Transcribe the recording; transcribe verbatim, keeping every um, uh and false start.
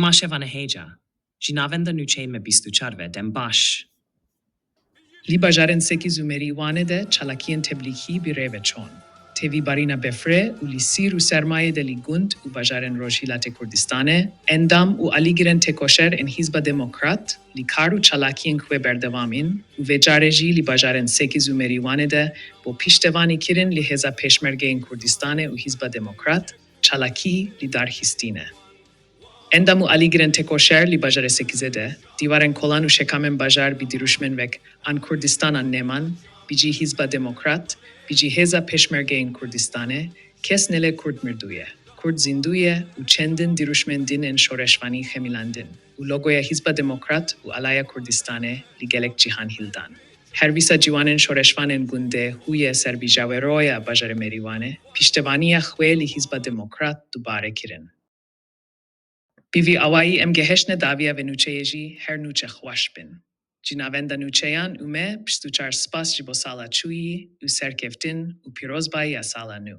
Ma şevane hêja. Ji navenda nûçeyên me bîst û çar ve dem baş. Li bajarên Sekîz û Merîwanê de çalakiyên teblîkî bi rê ve çûn. Tevî barîna befrê û li sîr û sermayê de li gund û bajarên Rojhilatê Kurdistanê, endam û alîgirên têkoşer ên Hizba Demokrat li kar û çalakiyên xwe berdewam in û vê carê jî li bajarên Sekîz û Merîwanê de bo piştevanî kirin li Hêza Pêşmergeyên Kurdistanê û Hizba Demokrat çalakî li dar xistîne. Endam û alîgirên têkoşer li bajarê Sekîzê de, dîwarên kolan û şekamên bajar bi dirûşmên wek An Kurdistan an Nêman, bi cî Hizba Demokrat, bi cî Hêza Pêşmergeyên Kurdistanê, Kes nelê Kurd mirduye, Kurd zinduye û çendin dirûşmên din ên şoreşvanî xemilandin û logoya Hizba Demokrat û Alaya Kurdistanê li gelek cîhan hildan. Her wisa ciwanên şoreşvanên gundê Huye ser bi Jaweroya bajarê Merîwanê, piştevaniya xwe li Hizba Demokrat dubare kirin. Bi vî awayî em gehiştine dawiya vê nûçeyê jî her nûçe xweş bin. Ji navenda nûçeyan û me bîst û çar spas ji bo sala çûyî û serkeftin û pîrozbayiya sala nû.